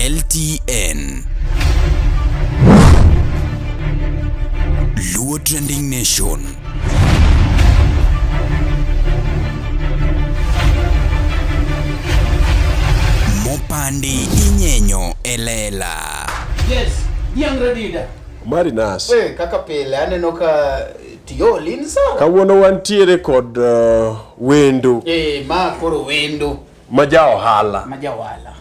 LTN. Luo Trending Nation. Mopandi inyenyo elela. Yes, dhiang' radida. Mari nas. Eh, kaka pile aneno ka tiol in sawa. Kawuono wantiere kod wendo. Eh, ma koro wendo. Ma ja ohala. Ma ja ohala.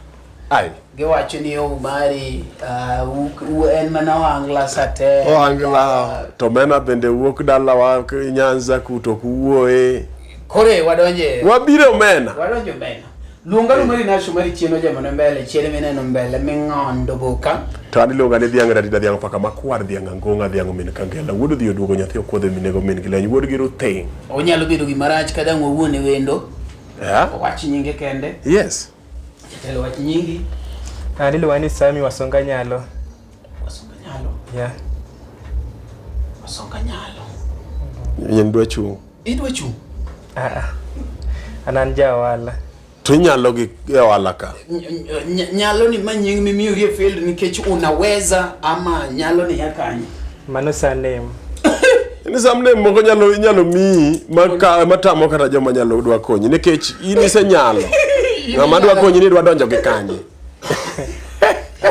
Ai. Giwacho ni Omari uh, en mana ohangla sate. Ohangla. To mena bende wuok dalawa Nyanza kuto kuwuoye. Kore wadonje. Wabiro omena. Wadonje omena. Luonga hey. Mari nasho mari chien ojamone mbele chien mineno mbele ming'ondo boka. To an iluonga ni dhiang' radida dhiang' paka makwar dhiang' angong'a dhiang' min kangela wuod odhi oduogo nyathi okuodhe minego min gi leny wuod gi ruthing. Onyalo bedo gimarach ka dang' wawuone wendo. Yeah. Owach nyinge kende. Yes. Jatelo wach nyingi. An iluonga ni Sami Wasonga Nyalo. Wasonga Nyalo. Yeah. Wasonga Nyalo. Yien dwa chung'. Idwa chung'? Ah, ah. An an ja ohala. To inyalo gi e ohala ka. Nyalo ni ma nying mimiyori e field nikech unaweza ama nyalo ni ya kanye? Mano surname. Ni surname moko nyalo inyalo miyi matamo kata joma nyalo dwa konyi nikech in isenyalo. Ng'ama dwa konyi ni dwa donjo gi kanye.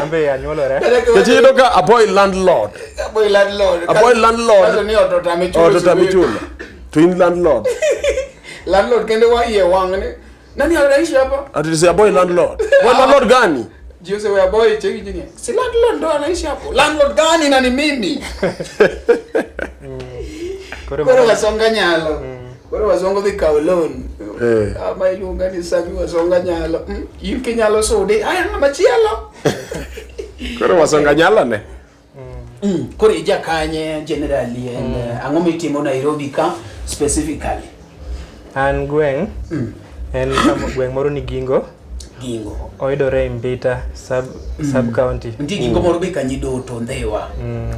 Ambe anyuolora. Nikech iyudo ka aboy landlord. Aboy landlord. Aboy landlord. Kaso ni ot otame chulo. Ot otame chulo. To in landlord. Landlord kende wa iye wang' ni. Nani anaishi hapa? Ati si aboy landlord. Boy landlord gani? Jose we aboy cheki jini. Si landlord ndo anaishi hapo. Landlord gani na ni mimi? Koro Koro Wasonga Nyalo. Koro Wasongo dhi kawo loan. Eh. Ama iluonga ni Sami Wasonga Nyalo. In kinyalo sude. Aya ng'ama chielo. Koro Wasonga Nyalo ne. Koro ija kanye generally and ang'o mitimo Nairobi ka specifically? An gweng' en kama gweng' moro ni Gingo. Gingo. Oyudore e Mbita sub county. Nitie Gingo moro be Kanyidoto Ndhiwa.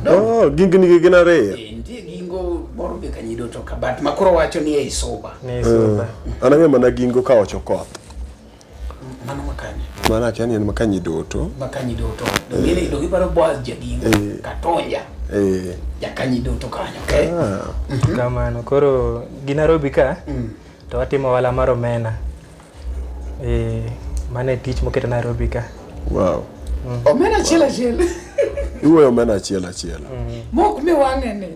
Oh, Gingo nigi gin ariyo. Nitie Gingo moro be Kanyidoto ka but makoro wacho ni ei Suba. Ni ei Suba. An ang'eyo mana Gingo ka ocho koth. Mano makanye. Mano akia ni en Makanyidoto. Makanyidoto. Dongine dongi paro Boaz Jagingo. Katonja. Jakanyidoto kanyo, okay? Kamano koro gi Nairobi ka to watimo ohala mar omena. Mano e tich moketo Nairobi ka. Wow. Omena achiel achiel. Iwuoyo omena achiel achiel. Mok miwang'e ni.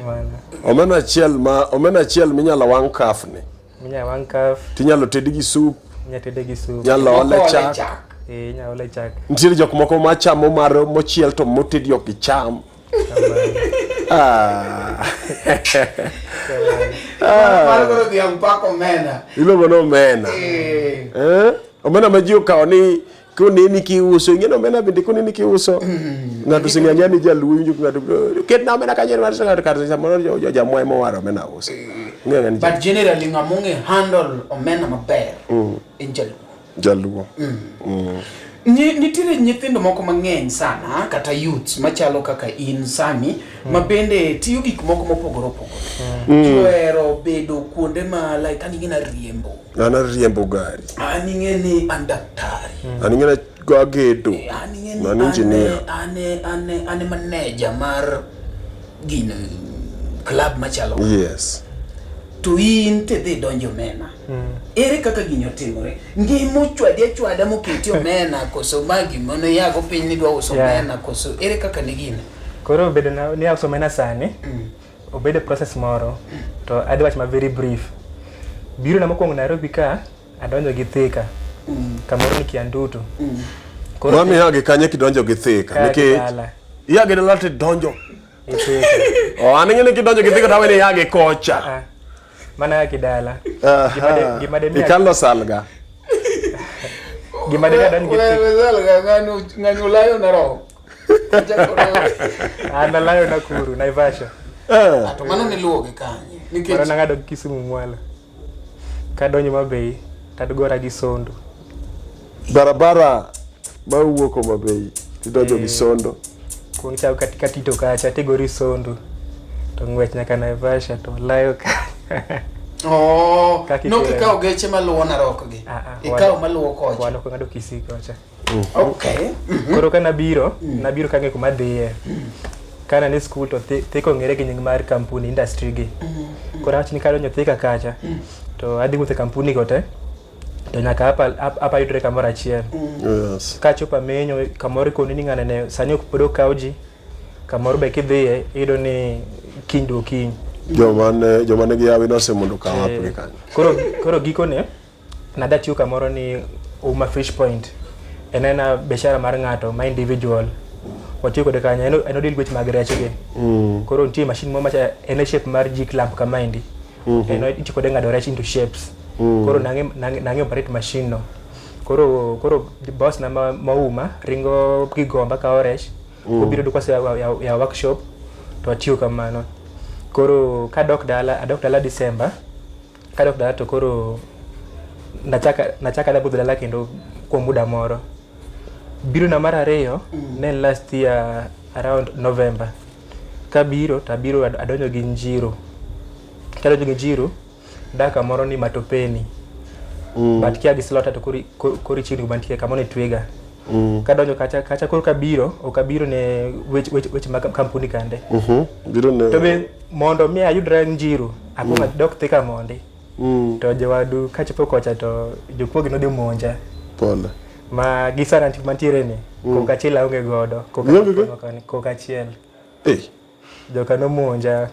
Mano. Omena achiel ma omena achiel minyalo wang' kafni. Minyalo wang' kaf. Tinyalo ted gi soup. Inyalo tede gi soup. Inyalo ole Moko ole chak. chak. Inyalo ole chak. Nitiere jok moko machamo mar mochiel to motedi ok gicham. Ah. Mar koro dhiang' pako omena. Iluongo ni omena. Omena ma ji okawo ni koneni kiuso, ing'e ni omena bende koneni kiuso. Ng'ato oseng'eyo ang'eya ni jaluo iwinjo ka ng'ato ketna omena kanyo mar ng'ato kar samoro jamwa ema owaro omena uso. Ing'eyo ang'eya ni But generally ng'ama ong'e handle omena maber en jaluo. Jaluo. Nitiere nyithindo moko mang'eny sana kata youths machalo kaka in Sami ma bende tiyo gik moko mopogore opogore. Ji ohero bedo kuonde ma like an ing'e ni ariembo. An ariembo gari. An ing'e ni an daktari. An ing'e ni agedo. An ing'e ni An engineer. an e manager mar gino club machalo kama. Yes. To in tidhi donjo omena. Ere kaka gini otimore? Ngima ochwadi achwada moketi omena koso ma gima ne yago piny ni dwa uso omena koso ere kaka ne gini? Koro bedo na ni auso omena sani, obedo process moro to adhi wacho ma very brief. Biro na mokwongo Nairobi ka adonjo gi Thika. Kamoro ni Kiandutu. Koro Mami ia gi kanye kidonjo gi Thika Ka gi nikech dala. ia gi dala tidonjo. Gi Thika. Oh, an ing'e ni kidonjo gi Thika to awe ni ia gi kocha. Ah. Mana gi dala. Aha. Gima de miya Ikalo salga. Gima de miya donjo gi Thika. Wewe salga ng'ani ng'ani ulayo Narok. An alayo Nakuru, Naivasha. To mano niluwo gi kanye? Nikech Mano nang'ado gi Kisumu mwalo. Kadonjo Mabei, tadgora gi Sondu. Barabara ma wuok Homa Bay tidonjo gi Sondo. Kuong chako katika Tito kacha, tigori Sondu. To ng'wech nyaka Naivasha to layo ka. Oh, Kaka nok ikelo. ikawo geche maluwo Narok gi. Ah, ah, Ikawo walo- maluwo kocha. Wan ok wang'ado Kisii kocha. Okay. Koro ka nabiro, nabiro kang'eyo kuma adhiye. Ka ne school to Thika ong'ere gi nying mar kampuni industry gi. Koro awach ni kadonjo Thika kacha, to adhi wuotho e kampuni go te, to nyaka apa yudre kamoro achiel. Yes. Kachopo amenyo kamoro ikoni ni ng'ane ne sani ok pod okaw ji, kamoro be kidhiye iyudo ni kiny duok kiny. Joma nigi yawi nosemondo kaw app gi kanyo. Koro gikone nadhi atiyo kamoro ni Uma Fish Point. En ena biashara mar ng'ato ma individual. Watiyo kode kanyo, en odil weche mag rech gi. Koro nitie machine moro macha en e shape mar jik lamp kamaendi. En itiyo kode ng'ado rech into shapes. Koro nang'e operate machine no. Koro boss na ma Uma ringo Gigomba kawo rech. Obiro yudo kwase ya workshop to atiyo kamano. Koro kadok dala, adok dala December. Kadok dala to koro nachaka adhi budho dala kendo kuom muda moro. Biro na mar ariyo ne en last year around November. Kabiro to abiro adonjo gi Njiru. Kadonjo gi Njiru, dak kamoro ni Matopeni. But kia gi slota to koro ichiegni kuma nitie kamoro ni Twiga. Kadonjo kacha koro kabiro, ok abiro ne weche mag kampuni kande. Biro ne To be mondo mi ayudra Njiru, akwongo adok Thika mondi. To jowadu kachopo kocha to jokuoge nodhi monja. Pole. Ma gi sani mantiere ni, kok achiel aonge godo. Kok Ionge go? Kok achiel. Eh. Joka nomonja.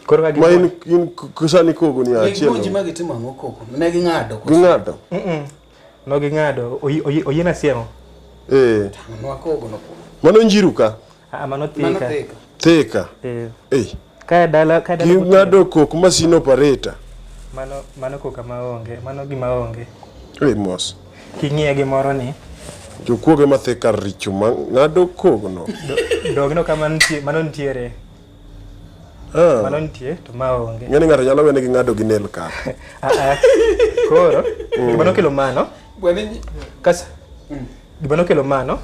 Koro ka Ma in sani kogo ni Ne achiel. gimonji ma gitimo ang'o koko? Ne ging'ado koso? Ging'ado. No ging'ado. Oyiena siemo. Eh. Tang'nwa kogo no. Mano Njiru ka? Ah, mano Mano Thika. Thika. Thika. Eh. Eh. Ka dala Ging'ado kok machine operator. Mano koka maonge, mano gima onge. Eh, mos. King'iye gimoro ni. Jokuoge ma Thika richo ma ng'ado kogno. Dogno kama nitie, mano nitiere. Mano nitie to ma onge. Ng'eni ng'ato nyalo wene gi ng'ado gi nel kata. Koro, gima nokelo mano. Gima nokelo mano,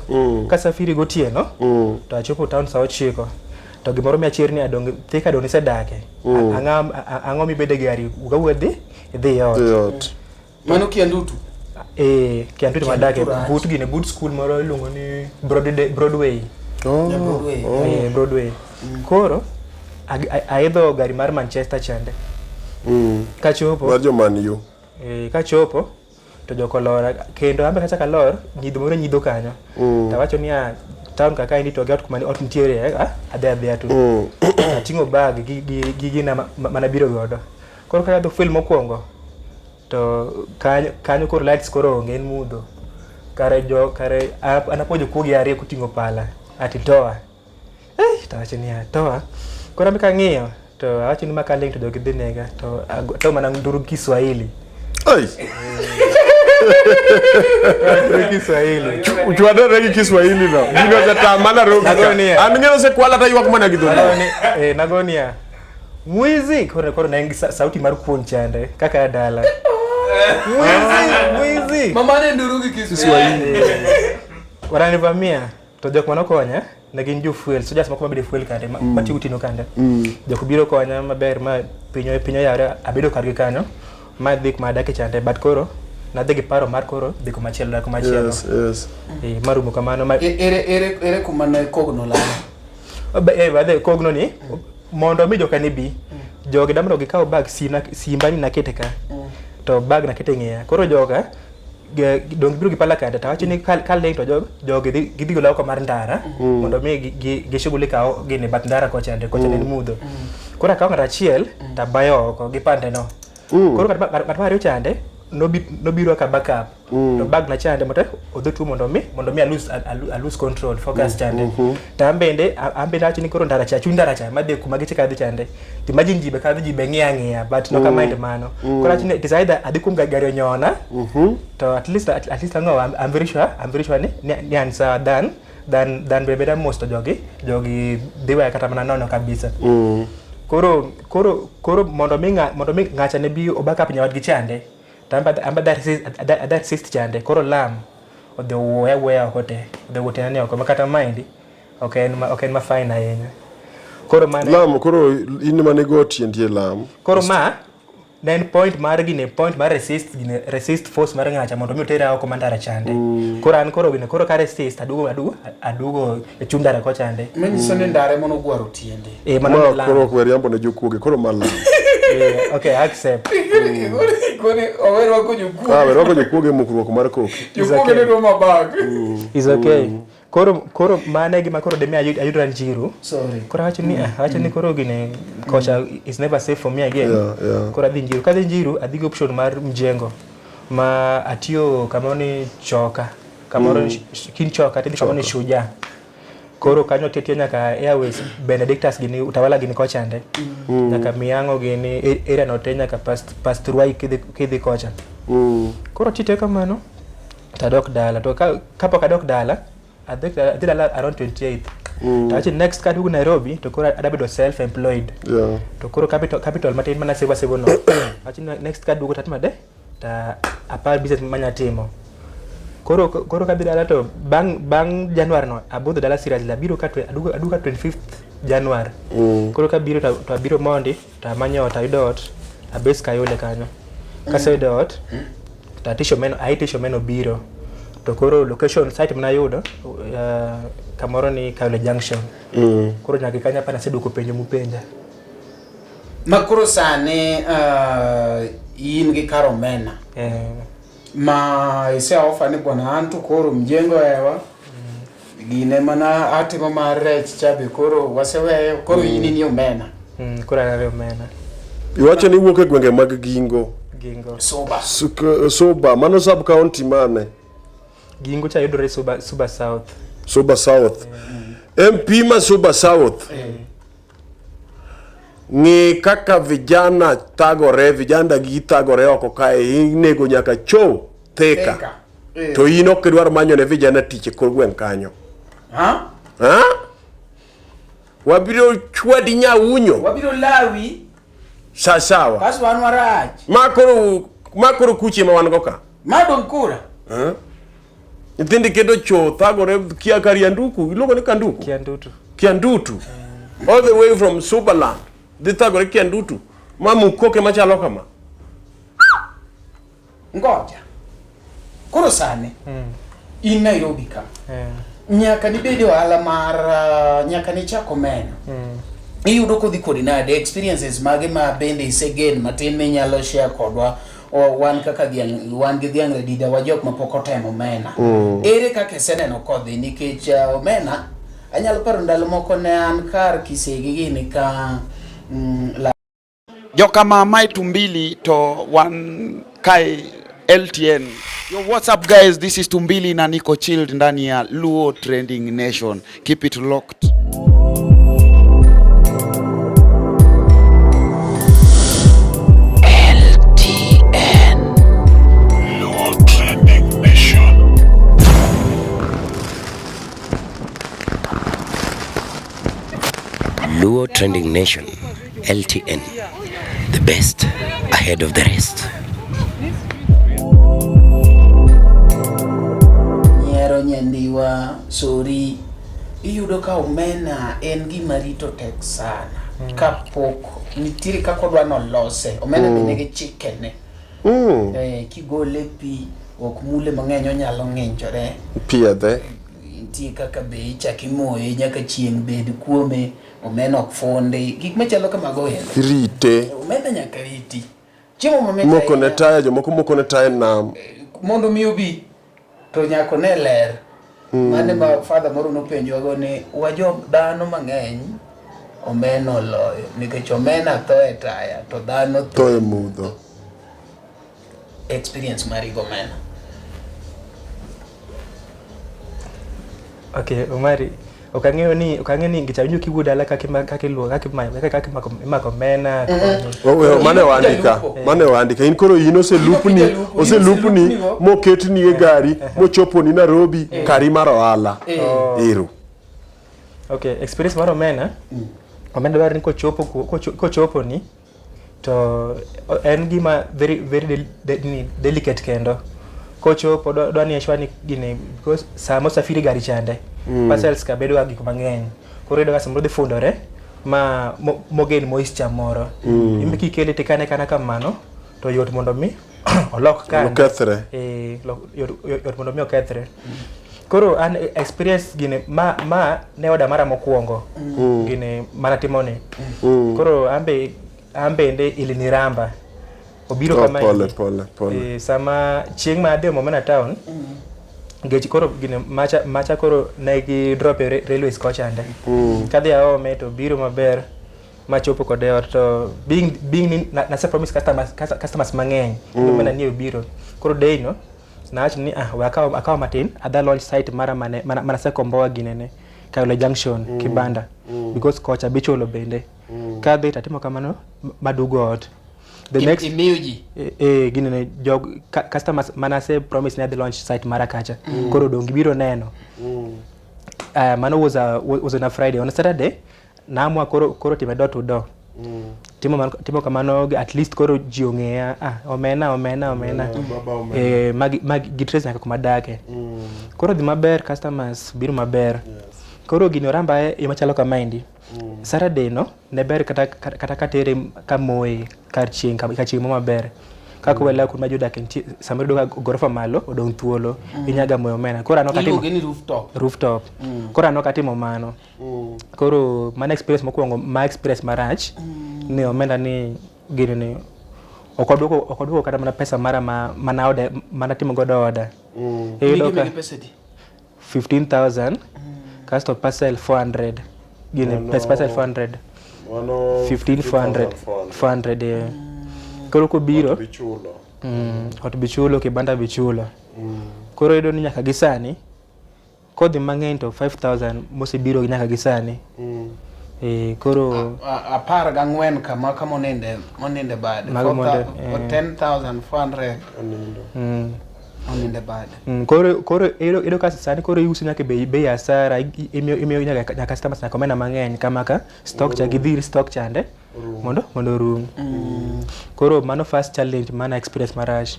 kasafiri gotieno, to achopo town saa 9. To gimoro miachier ni adong Thika dong nisedake. Ang'o mibede gari wuga wuga dhi idhi ot. Dhi ot. Mano Kiandutu. Eh, Kiandutu madake rach. but gine but school moro iluongo ni Broadway. Broadway. Eh, Broadway. Koro aidho gari mar Manchester chande. Kachopo. Mar jo Man U. Eh, kachopo to jokolora kendo ambe kacha kalor nyidho moro nyidho kanyo. Tawacho niya town kaka ni to gi ot kuma ot nitiere adhi adhiya to. Ating'o bag gi gina mana biro godo. Koro ka adho fuel mokwongo to kanyo koro lights koro onge en mudho. Kare an apuonjo kuogi ariyo koting'o pala ati toa. Tawacho niya toa. Koro ambe kang'iyo to awacho ni makaling to jogi dhi nega to to mana nduru Kiswahili. Ai. Nduru Kiswahili. Chwadore gi Kiswahili no. Gino osetama Nairobi ka. An ng'eno osekwala ta ywak mana gi dholuo. Nagonia. Mwizi koro ne en sauti mar kuon chande kaka dala. Mwizi. Mama ne nduru gi Kiswahili. Wananivamia to jok manokonya ne gin jo fuel soldiers moko mabedo fuel kande matiyo gotieno kande. Jok biro konya maber ma piny oyawre abedo kargi kanyo ma dhi kuma adake chande but koro nadhi gi paro mar koro dhi kumachielo dak kumachielo. Yes, yes. Marumo kamano ma Ere kuma ne kogno lala? Badhe kogno ni mondo mi joka ne bi jogi damro gikaw bag simba ni nakete ka to bag nakete ng'eya koro joka dong biro gi pala kande to awacho ni kaling to jogi gidhi golo oko mar ndara mondo mi gishughulika gini bath ndara kocha ande kocha ne en mudho. Koro akawo ng'ato achiel to abayo oko gi pande no. Koro ng'at mar ariyo chande nobiro ka backup to bag na chande mondo odhi tuo mondo mi a lose control focus chande. To an bende awacho ni koro ndara cha chuny ndara cha madhi kuma geche kadhi chande. To imagine ji be kadho ji be ng'iya ang'iya but nok amind mano. Koro awacho ni it is either adhi kuom gari onyona to at least ang'o I'm very sure ni an sawa than be beda mos to jogi dhi weya kata mana nono kabisa. Koro mondo mi ng'acha ne bi o backup nyawadgi chande to amba adhi assist chande koro lam odhi owuoya wuoya oko te odhi owuo tiende ni oko ma kata maendi ok en ma fine ahinya. Koro mano lam koro in mane go tiendi e lam. Koro ma ne en point mar gine point mar resist gine resist force mar ng'acha mondo mi otera oko mar ndara chande. Koro an koro gine koro ka resist aduogo aduogo aduogo e chuny ndara kochande. Manyiso ni ndare mono gwaro tiende. Eh, mano Ma ne lam. koro ok we riambo ne jokuoge koro ma lam. Eh, okay, I accept. Koni owe rwako jokuoge. Ah, we rwako jokuoge e mukruok mar koki. Jokuoge ne dwa mabag. Is okay. Koro koro mano e gima koro demi ayudra Njiru. Sorry. Koro awacho ni awacho ni koro gine kocha is never safe for me again. Yeah, yeah. Koro adhi Njiru. Kadhi Njiru adhi gi option mar mjengo ma atiyo kamoro ni choka. Kamoro ni kin choka tidhi kamoro ni shujaa. Koro kanyo tiyo nyaka Airways Benedictus gini Utawala gini kochande. Nyaka Miango gini area no te nyaka past past Ruai kidhi kidhi kocha. Koro tite kamano to adok dala to ka, kapok adok dala adhi adhi dala around 28th to awacho ni next kaduogo Nairobi to koro adwa bedo self employed Yeah. to koro capital, capital matin mana save save no awacho ni next kaduogo to atimo ade to apar business manya timo koro koro kadhi dala to bang bang Januar no abudho dala seriously abiro ka aduogo aduogo ka 25th Januar koro kabiro to, to abiro mondi to amanyo ot ayudo ot abes Kayole kanyo kaseyudo ot to atisho meno aitisho meno biro to koro location site manayudo kamoro ni Kayole Junction koro nyaka kanyo apani aseduoko penjo mupenja Ma koro sani in gi kar omena. eh, Ma ise offer ni bwana an to koro mjengo ewa. Gine mana atimo mar rech cha be koro waseweyo koro in in omena. Koro an ariyo omena Iwacho ni iwuok e gwenge mag Gingo. Gingo Suba. Suba, mano sub county mane? Gingo cha yudore Suba, Suba South Suba South. MP ma Suba South. Ng'i kaka vijana thagore, vijana gi thagore oko kae, inego nyaka cho Thika. Thika. Eh. To in ok idwar manyo ne vijana tich e kor gweng' kanyo. Ha? Ha? Wabiro chwadi nyaunyo. Wabiro lawi Sa sawa. kaso wan warach. Ma koro ma koro kuche ma wan go ka. Ma dong kura. Nyithindi keto cho thagore kia karianduku, iluongo ni kanduku? Kiandutu Kiandutu. All the way from Subaland. Dhi thagore Kiandutu. Ma mukoke machalo kama. Ngoja. Koro sani in Nairobi ka. eh, Nyaka nibed e ohala mar nyaka nichak omena. Iyudo kodhi kodi nade experiences mage ma bende isegen matin minyalo share kodwa o, wan kaka dhiang' wan gi dhiang' radida wa jok mapok otemo omena. Ere kaka iseneno kodhi nikech omena anyalo paro ndalo moko ne an kar Kisegi gini ka Joka mama Tumbili to wan kai LTN. Yo, what's up guys? This is Tumbili na niko chilled ndani ya Luo Trending Nation. Keep it locked. LTN. Luo Trending Nation. Luo Trending Nation, LTN, the best ahead of the rest. Nyiero nyandiwa sori iyudo ka omena en gima rito tek sana kapok nitiere kaka odwa nolose omena be nigi chikene kigole pi ok mule mang'eny onyalo ng'injore Piedhe. nitie kaka be ichak imoye nyaka chieng' bed kuome omena ok fundi gik machalo kamago endo Rite. omena nyaka riti chiemo mamit Moko ne ahinya. taya, jomoko moko ne taya e nam. Mondo mi obi to nyaka one ler mane ma father moro nopenjowago ni wajo dhano mang'eny omena oloyo nikech omena tho e taya to dhano Tho e mudho. Experience mari go omena. Okay, Omari, ok ang'eyo ni ok ang'eyo ni nikech awinjo kiwuo dala kaka ima- kaka iluwo kaka imayo kaka kaka imako imako omena koni. Oh, oh, mane wandika Jalupo. mane wandika in koro in oselupni Jalupo, in oselupni oselupni go. moketni e gari mochoponi Nairobi kari mar ohala ero Okay, experience mar omena. Omena dwaro ni kochopo kochopo ni to en gima very very delicate kendo. Kochopo dwa ni ensure ni gini because sama osafiri gari chande parcels ka bedo ga gik mang'eny. Koro iyudo ka samoro dhi fundore ma mogain moisture moro. In be kikele tikane kana kamano To yot mondo mi olok kande. Okethre. Eh, yot mondo mi okethre. Koro an experience gini ma ne oda mara mokwongo gini mana timoni. Koro an bende iliniramba. Obiro Oh, kama pole pole pole. Eh, sama chieng' ma adhi omo omena town geche koro gini macha koro ne gi drop e railways kochande. Kadhi aome to biro maber machopo kode ot to being ni nase promise customers mang'eny ni omena ni obiro. Koro day no nawacho ni ah we akaw matin adha launch site mara mane mana sekomboa ginene Kayole Junction Kibanda because kocha bichulo bende. Kadhi tatimo kamano maduogo ot. The next imiyo ji ginene jog customers manase promise ni adhi launch site mara kacha. Koro dong gibiro neno. Mano was on a Friday. On a Saturday naamua koro time door to door. Timo kamano at least koro ji ong'eya omena omena omena. Mag gitrace nyaka kuma dake. Koro dhi maber, customers biro maber. Koro gini oramba e machalo kamaendi. Saturday no ne ber kata katere kamoye kar chieng' ka chieng' maber. Kaka wela kuma jodak nitie samoro iyudo ka gorofa malo odong' thuolo inyaga moyo omena. Koro an ok atimo iluonge ni rooftop. Rooftop. Koro an ok atimo mano. Koro mano experience mokwongo ma experience marach ni omenda ni gini ni ok odwoko kata mana pesa mara mana order mana timo godo order. Iyudo ka 15,000 kasto parcel 400. Gini pes parcel 400. 15,400. 400. Koro kobiro ot bichulo kibanda bichulo. Koro iyudo ni nyaka gi sani kodhi mang'eny to 5,000 mosebiro nyaka gi sani. Koro 14 kama kama oninde bade. 10,400 oninde bade. Koro iyudo ka sani koro iuso nyaka bei asara, imiyo nyaka customers nyaka omenda mang'eny kama ka stock cha gidhir stock chande mondo orum. Koro mano first challenge mana experience marach.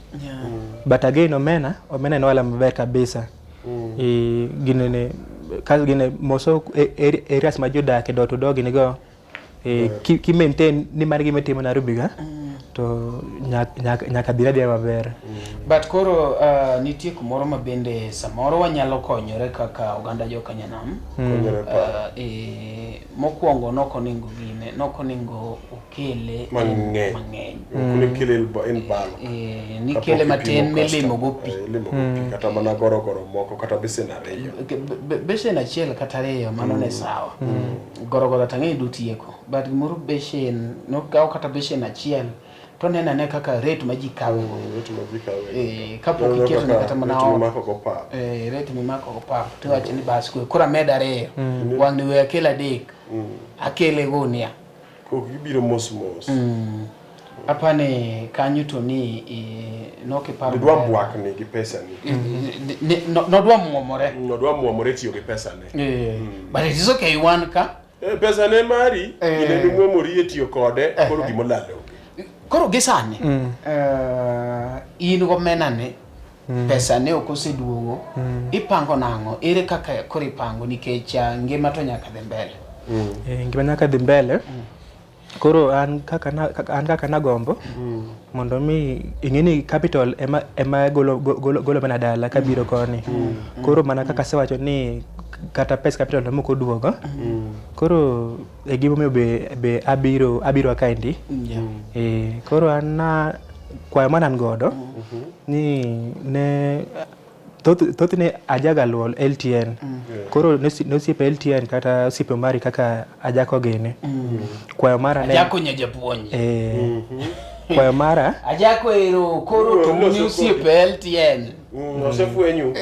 But again omena en ohala maber kabisa. Gini gine moso areas ma jodak door to door gini go ki maintain ni mar gima itimo Nairobi ga to nyaka dhi adhiya maber. But koro nitie kumoro ma bende samoro wanyalo konyore kaka oganda joka Nyanam. Mokwongo nokoningo gine nokoningo okele mang'eny. Okele in bulk. Nikele matin milimo go pi. Kata mana gorogoro moko kata besen ariyo. Besen achiel kata ariyo mano ne sawa. Gorogoro tang'e dutieko. But gimoro besen nokaw kata besen achiel to neno ane kaka rate ma ji kawe go. Rate ma ji kawe. Kapok iketo ne kata mana rate mimako go pap. Rate mimako go pap to iwacho ni bas koro amed ariyo. Wang' ni we akel adek. Akele gunia. Kok gibiro mos mos. Apani kanyo to ni nokiparo. Nodwa bwakni gi pesa ni. Nodwa muomore. Nodwa muomore tiyo gi pesa ne. But it is okay wan ka. Pesa ne mari, in ema imuomori e tiyo kode, koro gimolal onge. Koro gi sani, in gomena ne, pesa ne ok oseduogo, ipango nang'o? Ere kaka koro ipango nikech ngima to nyaka dhi mbele. Ngima nyaka dhi mbele. Koro an kaka nagombo mondo mi ing'e ni capital ema golo mana dala kabiro koni. Koro mana kaka asewacho ni kata pes capital no mok oduogo. Koro e gimomiyo be abiro kaendi. Koro an na kwayo mana an godo ni ne thothne ajaga luwo LTN. Koro ne osiepe LTN kata osiepe mari kaka ajako gini. Kwayo mara ne Ajako nya japuonj. Kwayo mara Ajako ero koro to un osiepe LTN. Osefwenyu.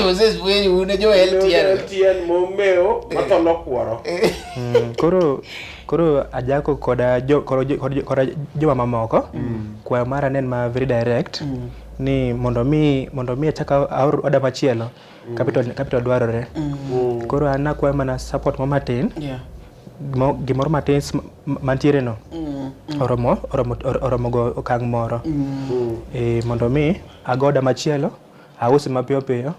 Osefwenyu un jo LTN. LTN momeo matholo kuoro. Koro ajako koda joma mamoko. Kwayo mara ne en ma very direct. Ni mondo mi achak aor order machielo capital dwarore. Koro an nakwayo mana support mo matin. Gimoro matin mantiere no oromo go okang' moro. Mondo mi ago order machielo ausi mapiyo piyo.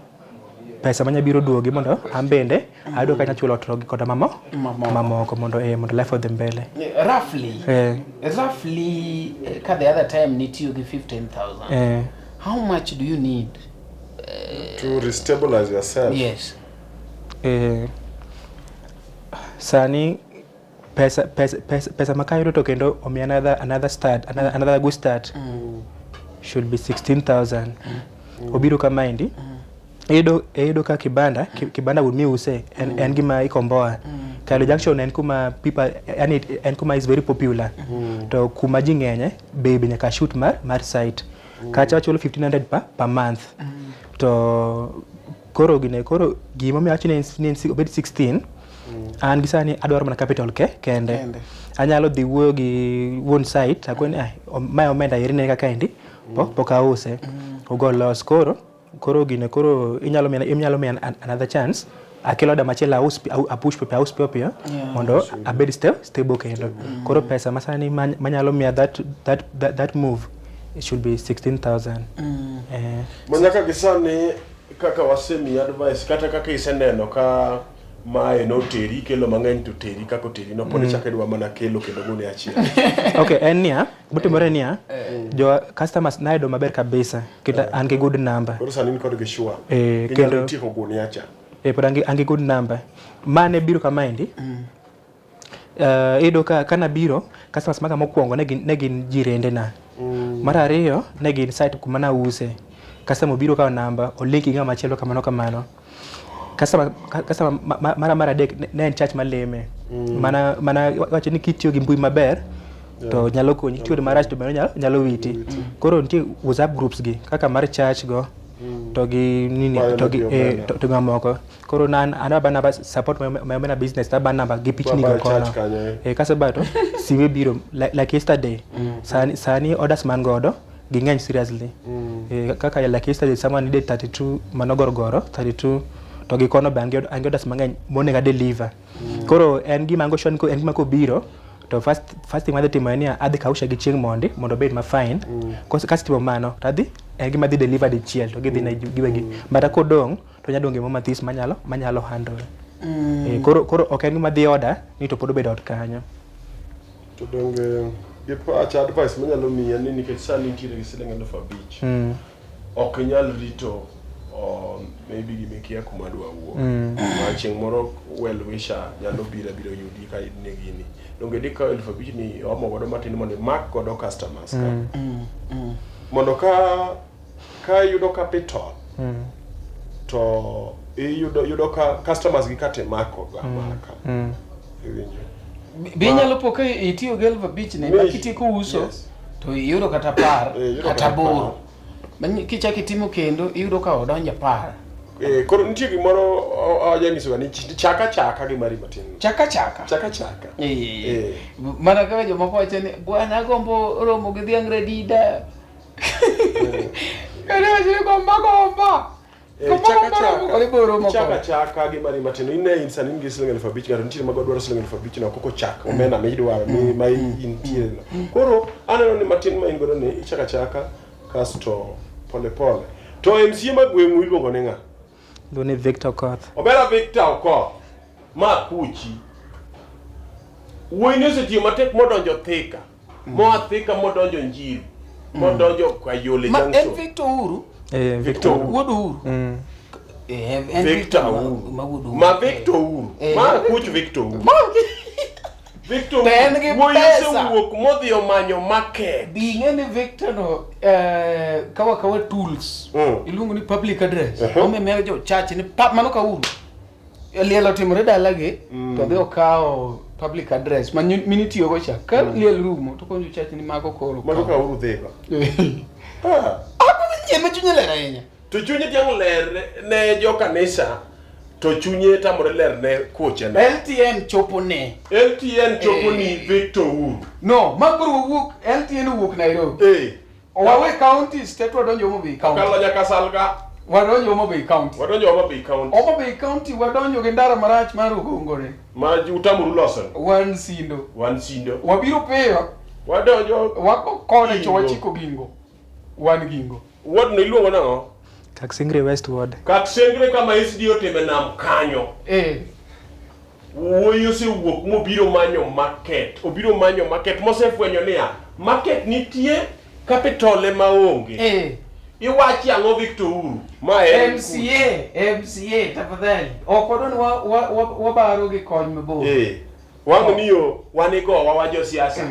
pesa manya biro duogi mondo an bende ayudo kaka anyalo chulo ot gi koda mamo Mamoko. mamoko mondo eh, mondo life odhi mbele. Roughly, Eh, roughly ka the other time nitiyo gi 15,000. eh, How much do you need? To restabilize yourself. Yes. eh, sani pesa pesa pesa, pesa ma kayudo to kendo omiya another another start another, another good start should be 16,000. Obiro kamaendi iyudo iyudo ka kibanda ki, kibanda wuon miuse en, en gima ikomboa. Kalo Junction en kuma people yani en kuma is very popular to kuma ji ng'enye bei be nyaka shoot mar mar site kacha wachulo 1500 per, per month to koro gine koro gimomiyo awacho ni en- ni en si- obed 16 an gi sani adwaro mana capital ke kende Kende. anyalo dhi wuoyo gi wuon site akoni ah, mae omenda eri ne kaka endi pok pok ause ugo los koro koro gine koro inyalo miya inyalo miya another chance akelo order machielo aus apush piyo aus piyo piyo mondo abed stable kendo koro pesa masani manyalo miya that, that, that, that move it should be 16,000 eh, Ma nyaka gi sani kaka wasemiyi advice kata kaka iseneno ka mae noteri kelo mang'eny to teri kaka oteri no pod ichako idwa mana kelo kendo gunia achiel. okay en niya motimore niya jo customers nayudo maber kabisa kendo an gi good number Koro sani in kodgi sure. Eh, Ginyalo kendo- tieko gunia cha. eh, pod an gi- an gi good number mane biro kamaendi iyudo ka kanabiro customers maga mokwongo ne gin, ne gin jirende na mar ariyo ne gin site kuma nause customer obiro kawo namba olink gi ng'ama chielo kamano kamano customer customer mara mar adek ne en church maleme mana mana wacho ni kitiyo gi mbui maber to nyalo konyi kitiyo marach to bende nyalo, nyalo witi koro nitie whatsapp groups gi kaka mar church go to gi nini Bayo to gi negi eh, omenda. to gi mamoko koro na an aba namba support my omenda business to aba namba gi pichni go Bayo kono church kanyo, eh. eh kasebayo to siwe biro like, like yesterday sani sani orders man godo ging'eny seriously eh, kaka like yesterday someone needed 32 manogorogoro 32 to gi kono be an gi an gi orders mang'eny monego a deliver koro en gima ango sure ni en gima kobiro to first first thing madhi timo en ni adhi kausha gi chieng' mondi mondo obed ma fine mm. Kasetimo mano to adhi en gima dhi deliver dichiel to gidhi ne giwegi but kodong' to nyalo dong' gimoro mathis manyalo manyalo handle eh, koro koro ok en gima dhi order ni to pod obedo ot kanyo To donge gi pacha advice manyalo miyi en ni nikech sani intiere gi siling 5,000. Ok inyal rito maybe gima ikia kuma dwa wuok. Ma chieng' moro well wisher nyalo biro abira yudi ka in ne gini. Donge dikawo 5,000 ni iomo godo matin mondo imak godo customers ka. Mondo ka ka iyudo capital to iyudo yudo ka customers gi kata imako go amaka. Iwinjo? Be inyalo po ka itiyo gi 5,000 ne ma kitieko uso Yes. to iyudo kata 10 Eh, iyudo kata kata 8. Manyi- Kichako itimo kendo iyudo ka odonjo 10. Eh, koro nitie gimoro ajanyisoga ni chaka chaka gi mari matin. Chaka chaka. Chaka chaka. Eh. Eh. Mana kaka jomoko wacho ni bwana agombo romo gi dhiang' radida. Kane wacho ni gomba gomba. Eh, Gomba chaka gomba romo kode chaka. bo romo Chaka kode. chaka gi mari matin. Ine in sani in gi siling 5,000 ng'ato nitie mago dwaro siling 5,000 no koko chak omena midwaro mi ma intie no. Koro aneno ni matin ma in godo ni ichaka chaka kasto pole pole. To MCA ma gweng'u iluongo ni ng'a? Iluongo ni Victor Okoth. Omera Victor Okoth ma kuchi. Wuoyi ni osetiyo matek modonjo Thika. Moa Thika modonjo Njiru. Modonjo Kayole Ma en Junction. Victor Uhuru. Eh, Victor Uhuru. Wuod Uhuru. Eh, en Victor ma- Uhuru. Ma wuod Uhuru. Ma Victor Uhuru. Eh. Ma kuch Victor Uhuru. Victor To en gi Wuoyi pesa. osewuok modhi omanyo market. Bi ing'e ni Victor no kawa kawa tools iluongo ni public address omiyo jo church ni pap mano ka Uhuru liel otimore dalagi to odhi okawo public address ma minitiyogo cha ka liel rumo to konjo church ni mago koro Mago ka Uhuru dhigo. Ah. Ah, ma chunye ler ahinya To chunye tiang' ler ne jo kanisa to chunye tamore ler ne koche ne. LTN chopo ne LTN chopo ni Victor Uhuru. no ma koro wawuok LTN owuok Nairobi Eh. wawe county state wadonjo Homa Bay county Okalo nyaka Salga. wadonjo Homa Bay county Wadonjo Homa Bay County. Homa Bay county wadonjo gi ndara marach mar Ugongore Ma utamuru loso. wan Sindo Wan Sindo. wabiro piyo Wadonjo wako kone to Gingo. wachiko Gingo wan Gingo Ward no iluongo nang'o? Kaksingri West Ward. Kaksengre kama SDA otime nam kanyo. Eh. Wuoyi osewuok mobiro manyo market. Obiro manyo market mosefwenyo niya, market nitie, capital ema onge. Eh. Iwachi ang'o Victor Uru? Ma en MCA, MCA tafadhali. Ok wadwa ni wabaro gi kony mabor. Eh. Wang' ni yo wan igowa wa josiasa.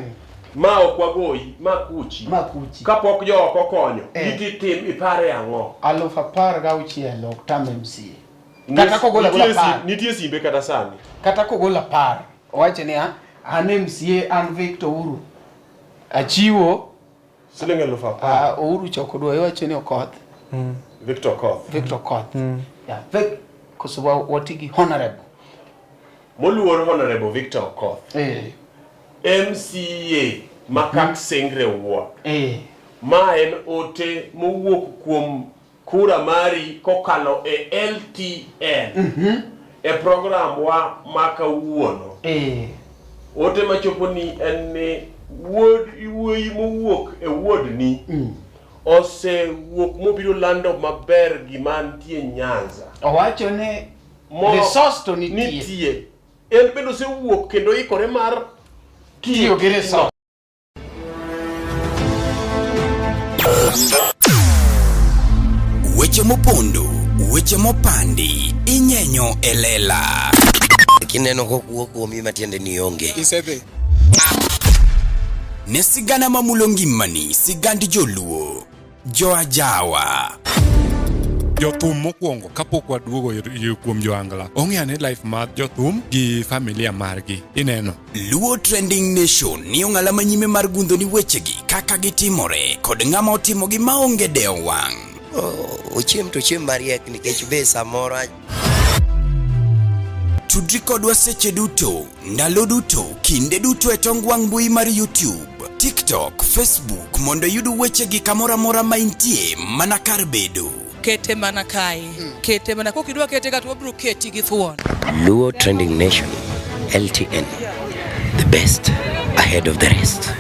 Ma ok wagoyi, ma kuchi. Ma kuchi. Kapok jo oko konyo, Eh. iti tim ipare ang'o? 16,000 ok tam MCA. Kata kogolo agola apar. Nitie simbe kata sani. Kata kogolo apar. Owacho niya, an MCA an Victor Uru. Achiwo Siling 10,000. Ouru choko dwa iwacho ni Okoth. Victor Okoth. Victor Okoth. Yeah, Vic koso wati gi honorable. Moluor Honorable Victor Okoth. Eh. MCA ma Kaksengre Ward. Eh. Ma en ote mowuok kuom kura mari kokalo e LTN. E program wa ma kawuono. Eh. Ote machopo ni en ni wuod wuoyi mowuok e wuodni osewuok mobiro lando maber gima nitie Nyanza. Owacho ni resource to nitie. Nitie. En bende osewuok kendo ikore mar tiyo gi resource. Weche mopondo, weche mopandi, inyenyo e lela. Kineno kokuo kuomi matiende ni onge. Isedhi. Ne sigana mamulo ngimani, sigand joluo. Joajawa. Jothum mokwongo kapok waduogo kuom joangla ong'e ane life mar jothum gi familia margi ineno. Luo Trending Nation ni ong'ala manyime mar gundho ni wechegi kaka gitimore kod ng'ama otimogi maonge dewo wang'. Ochiem to ochiem mariek nikech be samoro Tudri kodwa seche duto, ndalo duto, kinde duto e tong wang' mbui mar YouTube, TikTok, Facebook mondo iyud wechegi kamoro amora ma intie mana kar bedo. Kete mana kae. Kete mana kok idwa kete ka to wabiro keti gi thuon. Luo Trending Nation, LTN, the best ahead of the rest.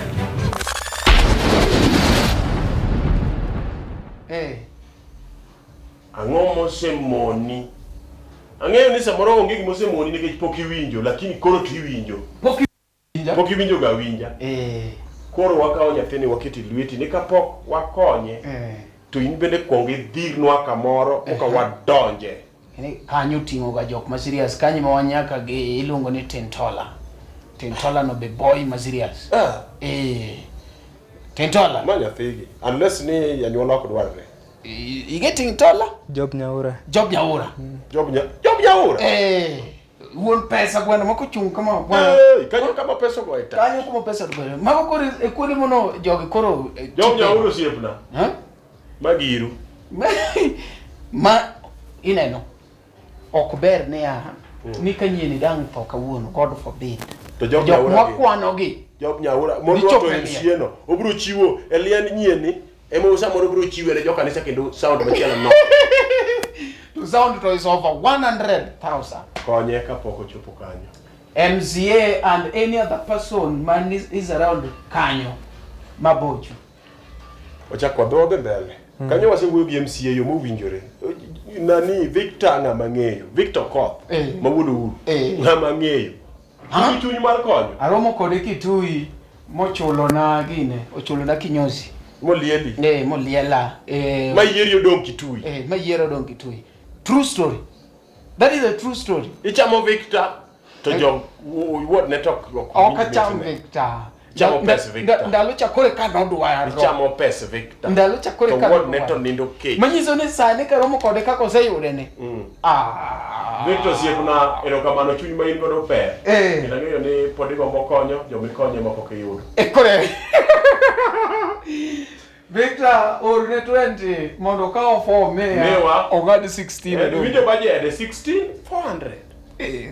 Eh. Ang'o mosemoni? Ang'eyo ni samoro onge gima osemoni nikech pok iwinjo, lakini koro to iwinjo. Pok iwinja? Pok iwinjo ga winja. Eh. Koro wakawo nyathini waketo e lweti ni kapok wakonye Eh. to in bende kuong idhirnwa kamoro koka wadonje. Yaani kanyo oting'o ga jok ma serious kanyo ma wanyaka gi iluongo ni Tintola. Tintola no be boy ma serious. Ah. Eh. Tintola. Ma nyathigi. Unless ni anyuola ok dwarre. Ige Tintola? Job Nyaura. Job Nyaura. Job Nya Job Nyaura. Eh. Wuon pesa gweno moko chung' kama gweno. Eh, kanyo kama pesa ogoye ta. Kanyo kuma pesa ogoye. Mago koro e kuonde mono jogi koro eh, Job Nyaura osiepna. Ha? Magiru. Ma ineno ok ber niya ni ka nyieni dang' tho kawuono God forbid. To Job Jok Nyaura gi. mwakwanogi Job Nyaura modwa Gichopo to e en liel. sieno. Obiro chiwo e liend nyieni ema samoro obiro chiwe ne jokanisa kendo sound machielo no. To sound to is over 100,000. Konye kapok ochopo kanyo. MCA and any other person man is around kanyo mabocho. Ochak wadhi wadhi mbele. Kanyo wasewuoyo gi MCA yo mowinjore. Nani Victor ng'ama ng'eyo. Victor Koth Eh. ma wuod Uhuru. Eh. Ng'ama ng'eyo. Ha? Nigi chuny mar konyo. Aromo kode Kitui mochulo na gine, ochulo na kinyozi. Molieli. Eh, moliela. Eh, Ma yieri odong' Kitui. Eh, ma yiero odong' Kitui. True story. That is a true story. Ichamo Victor to jo wuod ne to ok Ok winj acham mitne. Victor. Ichamo pes Victor. Ndalo cha kore ka nodwaro. Ichamo pes Victor. Ndalo cha kore To ka wuod ne nodwaro. to nindo kech. Manyiso ni sani karomo kode kaka oseyude ni. Ah. Victor osiepna erokamano chuny ma in godo ber. Eh. Kendo ang'eyo ni pod igombo konyo joma ikonyo ema pok iyudo. E kore. Victor orne 20 mondo okaw form Miwa. ong'ad 16 Eh, odong'. Iwinjo bajede 16 400. Eh.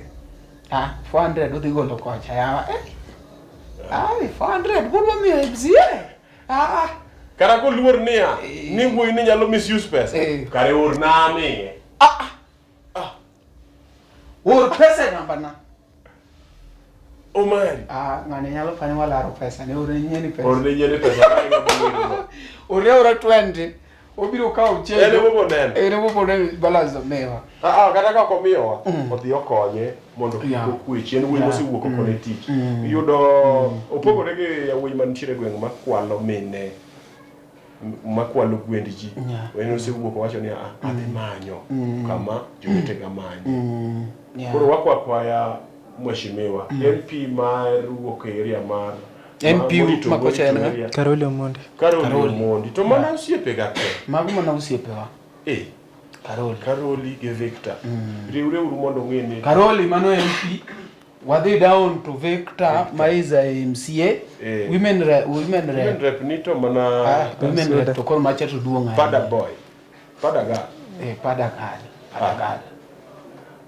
Ah, 400 udhi golo kocha yawa. Eh. Ai, 400 budwa miyo MCA. Ah. Kata koluor niya ni wuoyi ni nyalo misuse pesa. Eh. Kare orna amiye. Or pesa e namba na. Omari. Ah, ng'ani nyalo fanya walaro pesa ne orne nyieni pesa. Orne nyieni pesa. Orne ora 20. Obiro kawo En ema obiro neno. En ema obiro neno balance omiwa. Ah, ah, kata ka ok omiyowa, odhi okonye mondo kik Yeah. okwe chien wuoyi Yeah. mosewuok oko ne tich. Iyudo opogore gi yawuoyi mantiere e gweng' makwalo mine makwalo gwend ji. Yeah. En osewuok owacho ni "Ah, adhi manyo kama jowetega manyo. Yeah. Koro wakwa kwaya mheshimiwa MP mar wuok e area mar MP morito- ma kocha en morito ng'a? area. Karoli Omondi. Karoli Karoli. Omondi. To mana osiepega te. Mago mana osiepewa. Eh, Karoli. Karoli gi Victor. Riwreuru mondo ung'e ni Karoli mano MP. Wadhi down to Victor, ma is a MCA. Eh. Women rep, women Women rep. rep ni to mana Ah, women rep to koro macha to duong' ahinya. Pada boy. Pada girl. Eh, pada girl. Pada girl.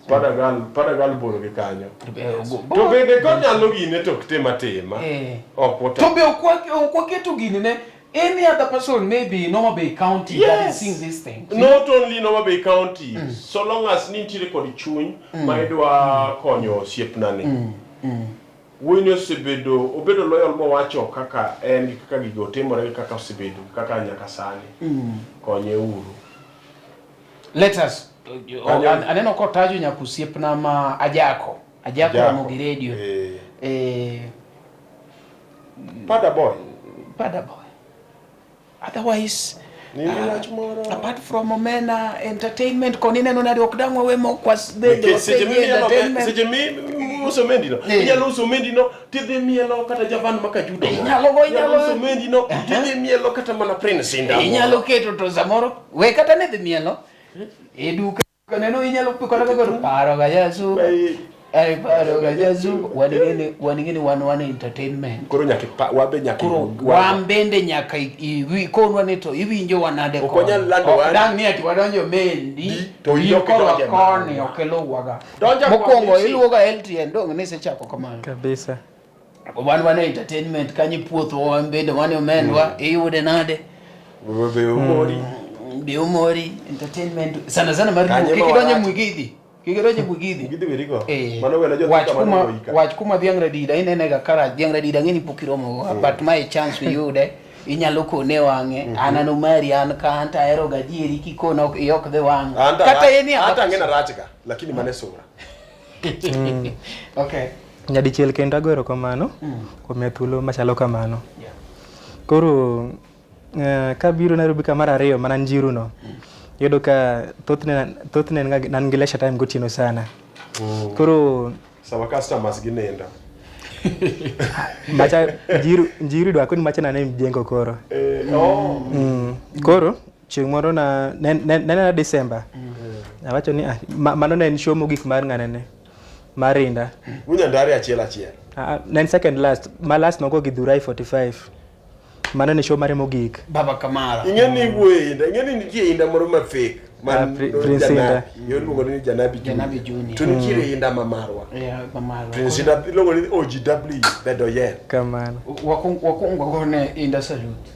Pada girl, pada girl bor gi kanyo. Eh, To bende konyalo gine to ok tim atima. Eh. Ok wata. To be ok waketo gini ne any other person maybe in Homa Bay County that is seeing this thing. Not only in Homa Bay County, so long as nintiere kod chuny ma idwa konyo osiepnani. Wuoyini osebedo obedo loyal mowacho kaka en gi kaka gigo timore gi kaka osebedo gi kaka nyaka sani. Konye uru. Let us Kanyo- aneno kotajo nyaka osiepna ma Ajako. Ajako Ajako. Ramogi Radio. Eh. Eh, Pada boy. Pada boy. Otherwise, Nini wach moro. apart from Omena entertainment koni ineno nade ok dang' wawe mok wasbede Nikech seche wapenje mimielo entertainment. seche miuso mendino Eh. inyalo uso mendino tidhi mielo kata javan maka judo moro. Inyalo go, inyalo- uso mendino tidhi mielo kata mana prince inda moro. Inyalo keto to samoro we kata ne dhi mielo e duka neno inyalo kata kaka paro ga Yesu. Ai. Ai paro ga Yesu wan ing'eni wan ing'eni wan wan entertainment. Koro nyaka ipa- wabe nyaka Koro wan bende nyaka ikonwa ni to iwinjo wa nade Ok wanyal lando Ok wan. dang' ni ati wadonjo mendi to in in ok korwa idonje koni marwa. ok iluwaga. Donjo kwa Mokwongo Messi. iluwoga LTN dong' nisechako kamano. Kabisa. Wan wan e entertainment kanyo ipuotho wan bende wan e omendwa iyude nade Be umori. Be umori entertainment sana sana mar Kanye Luo. ma Kik idonje warach. Mugithi. Kik idonje Mugithi. Mugithi werigo. Eh. Mano wena jothika Wach mane kuma ogoyi ka. wach kuma dhiang' radida inene ga karach dhiang' radida ng'eni pok iromo go but mae chance iyude inyalo kone e wang'e an an Omari an ka an to ahero ga adieri kikona ok ok dhi wang' Anta kata rach- en ni anta ang'e na rach ga lakini mane sura. Okay. Nyadichiel kendo ago erokamano kuom miya thuolo machalo kamano. Koro kabiro Nairobi ka mar ariyo mana Njiru no, iyudo ka thothne thothne ne an gi leisure time gotieno sana. Koro Sama customers ginindo. macha Njiru Njiru idwa koni macha nane mjengo koro. Eh, oh. Koro chieng' moro na ne ne ne en December. Awacho ni ah, mano ne en show mogik mar ng'anene mar Inda. Unyandare achiel achiel. Ah, ne en second last, ma last nogo gi Dhurai 45. Mano ne show mare mogik. Baba Kamara. Ing'e ni iwuoyo e Inda, ing'e ni nitie Inda moro ma fake. Ah, Prince Inda. Iluongo ni Janabi Junior. Janabi Junior. To nitiere Inda ma marwa. Yeah, ma marwa. Prince Inda iluongo ni OGW Bedoyen. Kamano. Wakwongo wagone Inda salute.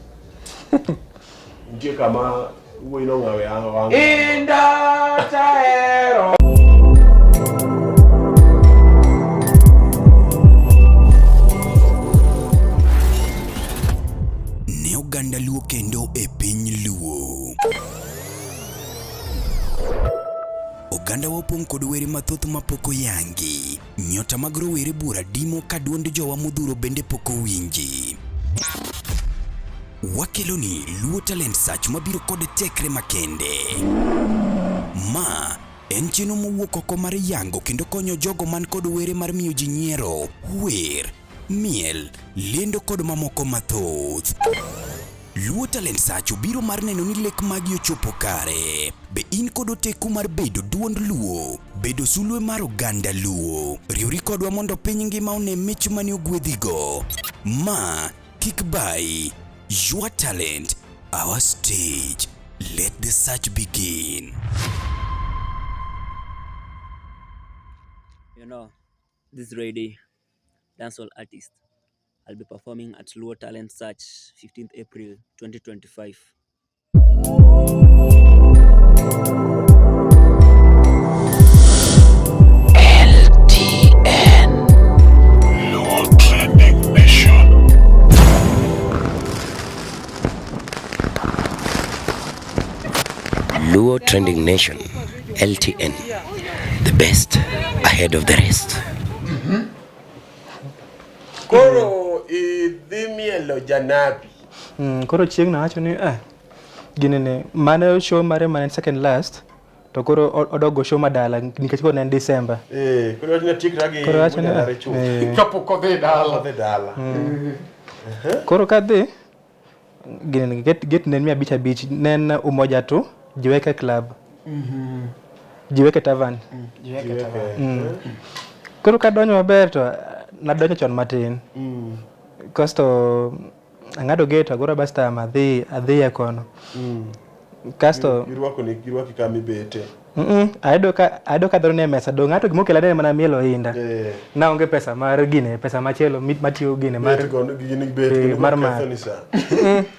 Nitie kama wuoyi nong'awe wang'e. Inda tahero. Ne oganda Luo kendo e piny Luo. Ogandawa opong' kod were mathoth mapok oyangi. Nyota mag rowere buora dimo ka duond jowa modhuro bende pok owinji. Wakeloni Luo Talent Search mabiro kod tekre makende. Ma en chenro mowuok oko mar yango kendo konyo jogo man kod were mar miyo ji nyiero, wer, miel, lendo kod mamoko mathoth. Luo Talent Search obiro mar neno ni lek magi ochopo kare. Be in kod oteku mar bedo duond Luo? Bedo sulwe mar oganda Luo? Riwri kodwa mondo piny ngima one mich mane ogwedhigo. Ma kik bayi. Your talent, our stage. Let the search begin. You know, this ready dancehall artist. I'll be performing at Luo Talent Search 15th April 2025. LTN Luo Trending Nation. Luo Trending Nation, LTN, the best ahead of the rest. Koro idhi mielo janabi. Koro chieng' nawacho ni ah, gini ni mane show mare mane second last to koro odok go show madala nikech koro ne en December. Eh, koro wachni atiekra gi Koro wacho ni, Munyalare chuth. eh. Kapok odhi dala. Odhi dala. Koro kadhi gini ni get ne en 500 ne en Umoja tu Jiweke Club. Jiweke Tavern. Jiweke Tavern. Koro kadonjo maber to nadonjo chon matin. Kasto ang'ado gate agora bus tam adhi adhi e kono. Kasto Girwako ni girwaki kama ibete. Ayudo ka dhano nie mesa dong' ng'ato gima okela ne en mana mielo inda. Eh. Naonge pesa mar gine pesa machielo matiyo gine mar Bet go gini bet eh, mar ketho math. ni sa.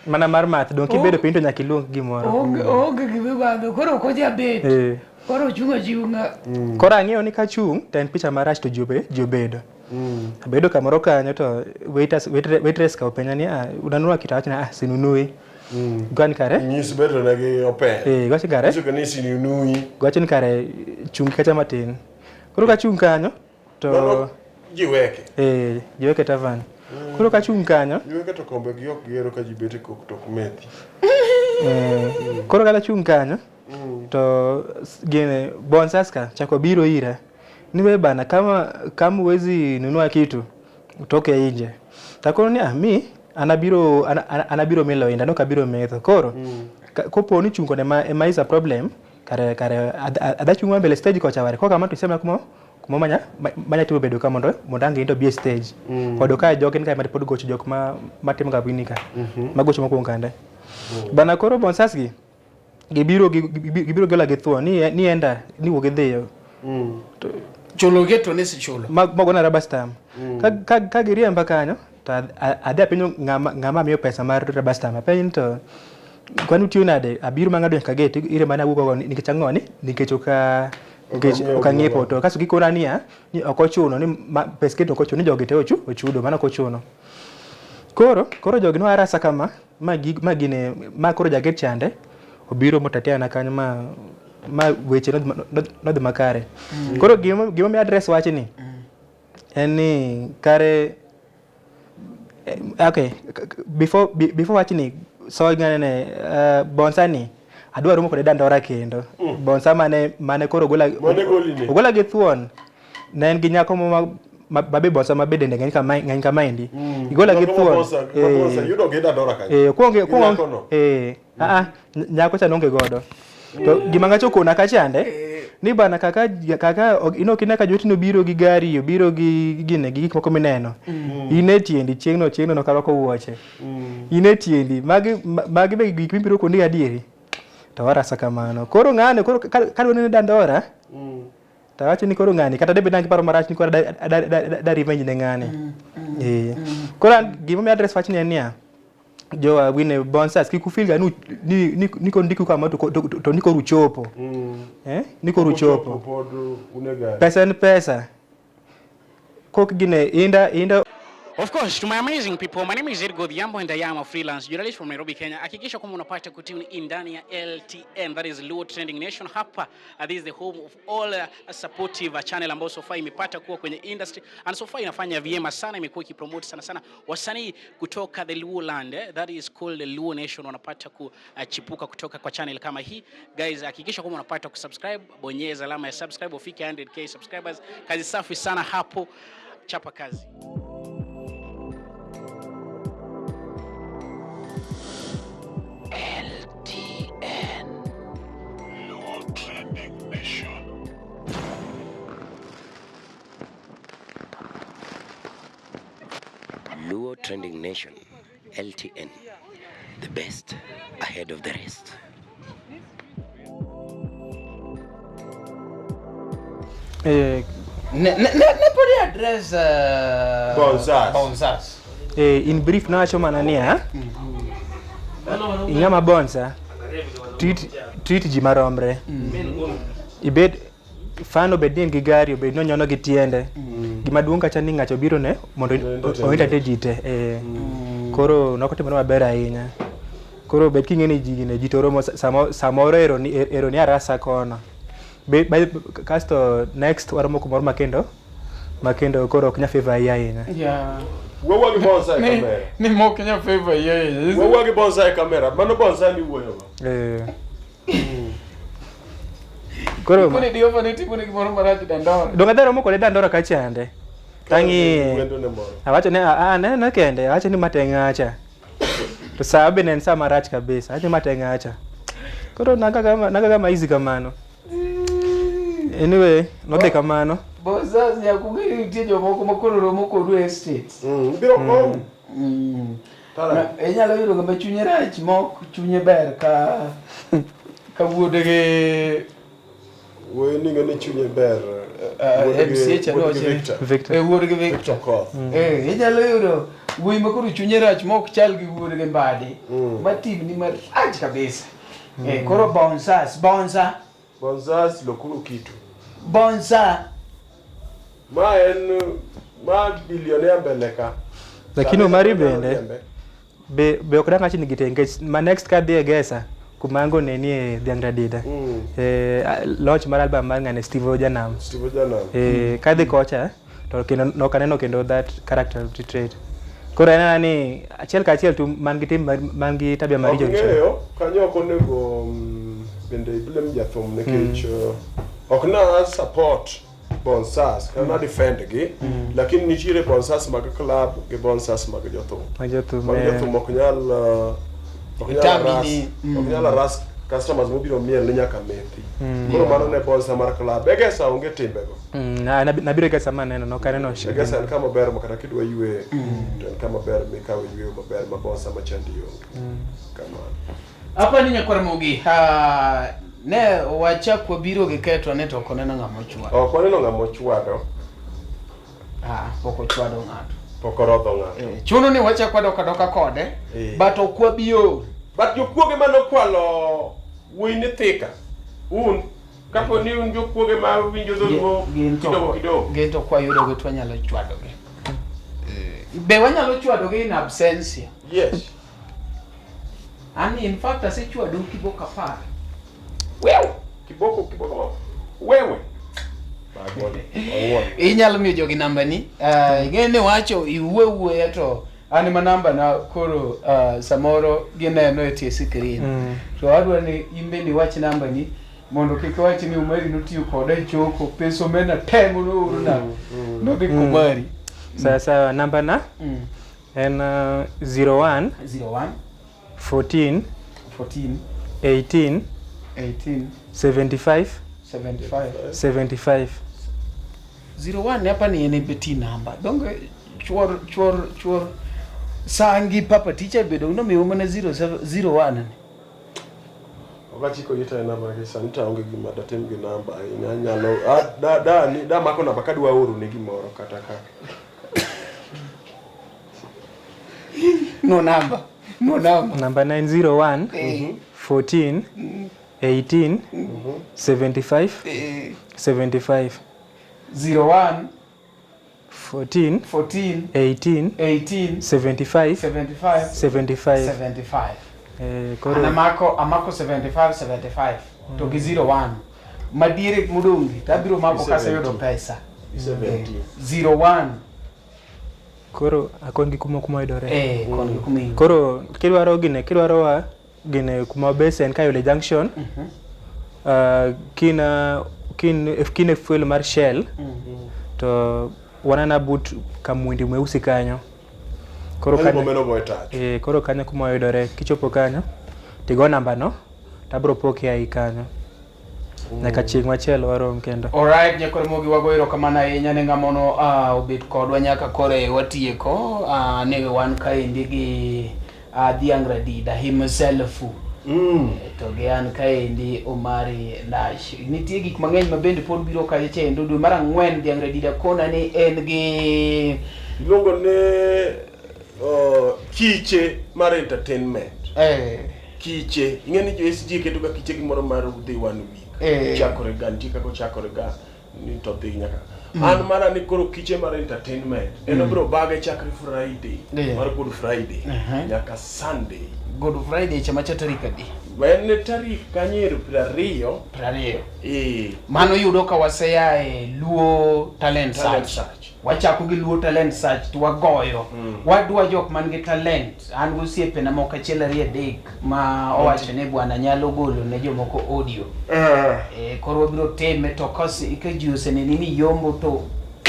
Mana mar math dong' kibedo piny to nyaka iluong gimoro. Oonge gima koro ok ojabet. Eh. Koro ochung' achung'a. Koro ang'eyo ni kachung' to en picha marach to ji obedo. Abedo kamoro kanyo to waitress ka openja ni ah, unanunua kitu awacho ni ah, sinunui. Gwani kare? Nyis beto ne gi open. Eh, gwacho kare? Nyiso ni sinunui. Gwacho ni kare chung' kacha matin. Koro kachung' kanyo to Mano jiweke. Eh, Jiweke Tavern. Koro kachung' kanyo Jiweke to kombe gi ok gihero ka ji bet e kok tok methi. Koro kata chung' kanyo to gine bonsas ka chako biro ira ni we bana kama huwezi nunua kitu utoke nje. Takono ni ah, mi anabiro milo inda nok abiro metho. Koro kopo ni chung' kode ema is a problem kare adha chung' mbele stage kocha ware. Koka ma to isema kuma manya timo bedo ka mondo ang' into bi e stage. Kod ka jok en ka ma pod gocho jok ma matimo ga wini ka. Magocho mokwongo kande. Bana koro bonsas gi gibiro gola gi thuon ni enda ni wuog idhiyo. Chulo geto ni sichulo. Magona rubber stamp. Ka giriemba kanyo to adhi apenjo ng'ama miyo pesa mar rubber stamp. Apenjo ni to kwani utiyo nade? Abiro mang'ado nyaka gate ire mana awuok go nikech ang'o ni nikech ok ang'iepo to kasto gikona niya ni ok ochuno ni pes gate ok ochuno ni jogi te ochudo mano ok ochuno. Koro jogi no arasa kama ma gine ma koro jaget chande obiro motateana kanyo ma weche nodhi makare. Koro gima mi address wachni en ni kare okay before wachni so ng'ane bonsa ni adwa romo kode Dandora kendo. Bonsa mane koro ogola gi thuon ne en gi nyako mabe bonsa mabe dende ng'eny kama endi. Igola gi thuon. Yudo gi Dandora kanyo. Kuongo nyako cha nonge godo. To gima ng'acho kona kachande ni bana kaka ino kine ka joweteni obiro gi gari obiro gi gine gi gik moko mineno. In e tiendi chieng'no nokarwako wuoche. In e tiendi magi be gik mibiro koni adieri. To warasa kamano. Koro ng'ane koro kadwa nene Dandora to awacho ni koro ng'ani kata debed ni an gi paro marach ni koro da revenge ne ng'ani. Koro an gimomiyo address wachni en niya jowa wine bonsas kik ufeel ga ni koro ndiku kama to ni koro uchopo. Ni koro uchopo. Pesa en pesa. Kok gine inda Of course, to my amazing people, my name is Edgar Odhiambo and I am a freelance journalist from Nairobi, Kenya. Hakikisha kwamba unapata kutune in ndani ya LTN, that is Luo Trending Nation. Hapa, this is the home of all supportive channel ambayo so far imepata kuwa kwenye industry and so far inafanya vyema sana, imekuwa ikipromote sana sana wasanii kutoka the Luo land, that is called the Luo Nation, wanapata kuchipuka kutoka kwa channel kama hii. Guys, hakikisha kwamba unapata kusubscribe, bonyeza alama ya subscribe ufike 100k subscribers. Kazi safi sana hapo, chapa kazi. LTN Luo Trending Nation. Luo Trending Nation, LTN, the best ahead of the rest. Ne podi address Bonsas. Bonsas. In brief nawacho mana niya, ing'ama bonsa treat ji maromre. Ibed fan obed ni en gi gari obed ni onyono gi tiende. Gima duong' kacha ni ng'ato biro ne mondo o entertain ji te. Koro nokotimore maber ahinya. Koro bed king'e ni ji gine ji to romo samoro ero ni ero ni arasa kono. Be, be, kasto next waromo kumoro makendo makendo koro ok nya favor ahinya ahinya. Yeah. Wuowa gi bonsai Ni, kamera. ni mok nya favor yeye. Wuowa gi bonsai kamera. Mano bonsai miwuoyogo. Eh. Koro Kone diofa ne timo ne gimoro marach dandora. donge adhi romo kode dandora kachande. Tang'iye. Wendo ne moro. Awacho ni a aneno kende, awacho ni ma to e ng'acha. To saa be ne en saa marach kabisa, awacho ni ma to e ng'acha. Koro naga kama naga kama easy kamano. Anyway, nodhi kamano. Bosas nyaka ung'e ni nitie jomoko ma koro romo kodu e estate. Ibiro kowu. Na- Inyalo yudo ng'ama chunye rach mok chunye ber ka ka wuode gi Wuoyi ni ng'e ni chunye ber. uh, MCA cha wuod gi nowacho ni- Victor. Victor. Eh, wuod gi Victor. Koth. Eh, inyalo yudo wuoyi ma koro chunye rach mok chal gi wuod gi mbadi. Matimni marach kabisa. Eh, koro bouncers, bouncer, Bonsas lokuru kitu. bouncer. Ma en ma bilionea mbele ka. Lakini Sani Omari onyalo bende riembe. be ok dang' awach ni gite nikech ma next kadhi e Gesa kuma ango nenie dhiang' Radida. Eh, launch mar album mar ng'ane Steve Ojanam. Steve Ojanam. Eh, kadhi kocha to kendo nok aneno kendo that character trait. Koro en anena ni achiel ka achiel tu man gi tim man gi tabia maricho Ok richo. ng'eyo kanyo ok onego bende iblame jathum nikech ok na support bonsas kata na defend gi lakini nitiere bonsas mag club gi bonsas mag jothum. Mag jothum, Mag eh. jothum ok nyal ok nyal Itami harass ni- ok nyal harass customers mobiro miel ni nyaka methi. Koro mano ne bonsa mar club. Egesa onge timbego. Nabiro e Gesa maneno, nok aneno Egesa en kama ber ma kata kidwa yweyo to en kama ber mikawe yweyo maber ma bonsa machandi onge. Kamano. Apa ni nyakwar Mogi, ha, ne wachak wabiro gi ketwa ne to ok oneno ng'ama ochwado. Ok waneno ng'ama ochwado. Ah, pok ochwado ng'ato. Pok orodho ng'ato. Eh, chuno ni wachak wadok adoka kode, Eh. but ok wabi ol. But jokuoge manokwalo wuoyi ni thika. Un kapo ni un jokuoge ma winjo dholuo Gin to kidogo kidogo. gin to kwayudogi to wanyalo chwadogi. Be wanyalo chwadogi in absentia? Yes. An in fact asechwado kiboko 10. Wewe kiboko kiboko ma. Wewe. Bagone. Wang'uon. Inyalo miyo jogi namba ni. Ing'e ni wacho iwuo wuoya to an ema namba na koro samoro gineno e tie screen. To adwa ni in bende iwach namba ni mondo kik wach ni Omari notiyo koda e choko pesa omena te monoorna nodhi komari. Sawa sawa, namba na en 01 01 14 14 18 18 75 75 75. 01 hapa ni en beti namba donge chuor chuor chuor sangi papa ticha bedo nomiyo mana 07 01 ni. Ok achiko ita e namba nikech sani to aonge gima datim gi namba ahinya. Anyalo ah, da da ni da mako namba kadwa oro ne gimoro kata ka. No namba. No namba. Namba 901 Eh. 14 18 75 Eh. 75 01 14 14 18 18 75 75 75. 75. Eh, An koro amako amako 75 75 to gi 01 madiere modong' to abiro mako kaseyudo pesa. 70. 01 koro akon gi kuma kuma yudore. Eh, kon gi kuma iyudore. Koro kidwaro gine kidwaro wa gine kuma base en Kayole Junction. Kina kin kin e fuel mar Shell to wanana but kamwindi mweusi kanyo. Koro Kanyo kanyo momeno boy touch. eh, koro kanyo kuma wayudore kichopo kanyo tigo namba no tabro poki ai kanyo. Nyaka chieng' machielo warom kendo. Alright, nyakwar Mogi wago erokamano ahinya ne ng'ama no obet kodwa nyaka kore watieko. Ne wan kaendi gi Dhiang' Radida himself. To gi an kaendi Omari Nash. Nitie gik mang'eny ma bende pod biro kacha chendo dwe mar ang'wen Dhiang' Radida kona ni en gi Iluongo ni kiche mar entertainment. Kiche. Ing'e ni jo SG keto ga kiche gimoro mar dhi one week. Chakore ga nitie kaka ochakore ga ni to dhi nyaka. An mana ni koro kiche mar entertainment. En obiro bage chakre Friday mar Good Friday nyaka Sunday. Good Friday cha macha tarik adi? En tarik kanyo 20. 20. Eh. Mano yudo ka waseya e Luo Talent Talent Search. Search. Wachako gi Luo Talent Search to wagoyo. Wadwa jok man gi talent. An gosiepena moko achiel ariyo adek ma owacho ni bwana nyalo golo ne jomoko audio. Eh, koro wabiro time to kose ka ji oseneni ni yombo to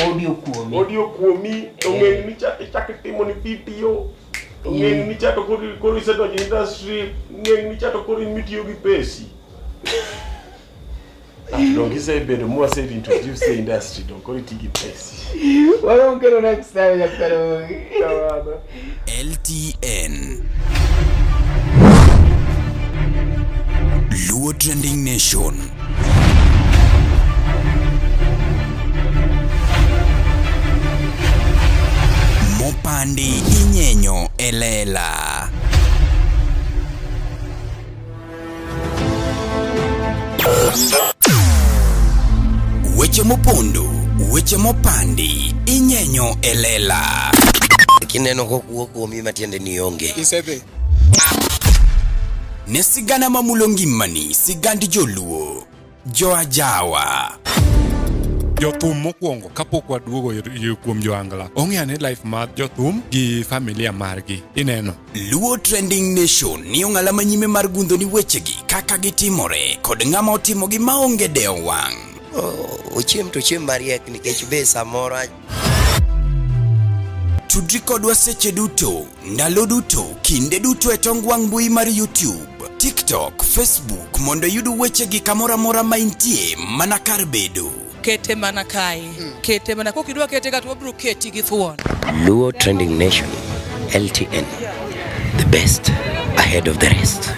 audio kuomi. Audio kuomi to ng'eng ni chak ichak itimo ni video. To ng'eng ni cha to koro koro isedonjo e industry, ng'eng ni cha to koro in mitiyo gi pesi. Ah, Donge isebedo mwase introduce e industry to koro iti gi pesi. Warom kendo next time Jakwarogi. Kamano. LTN Luo Trending Nation. Mopandi inyenyo e lela. Weche mopondo, weche mopandi, inyenyo e lela. Kineno kokuo kuomi matiende ni onge. Isedhi. Ne sigana mamulo ngimani, sigand joluo, joajawa. Jothum mokwongo kapok waduogo kuom joangla ong'e ane life mar jothum gi familia margi ineno. Luo Trending Nation ni ong'ala manyime mar gundho ni wechegi kaka gitimore kod ng'ama otimogi maonge dewo wang'. Ochiem to ochiem mariek nikech be samoro Tudri kodwa seche duto, ndalo duto, kinde duto e tong wang' mbui mar YouTube, TikTok, Facebook mondo iyud wechegi kamoro amora ma intie mana kar bedo. Kete mana kae. Kete mana kokidwa kete ka to wabiro keti gi thuon. Luo Trending Nation, LTN, the best ahead of the rest.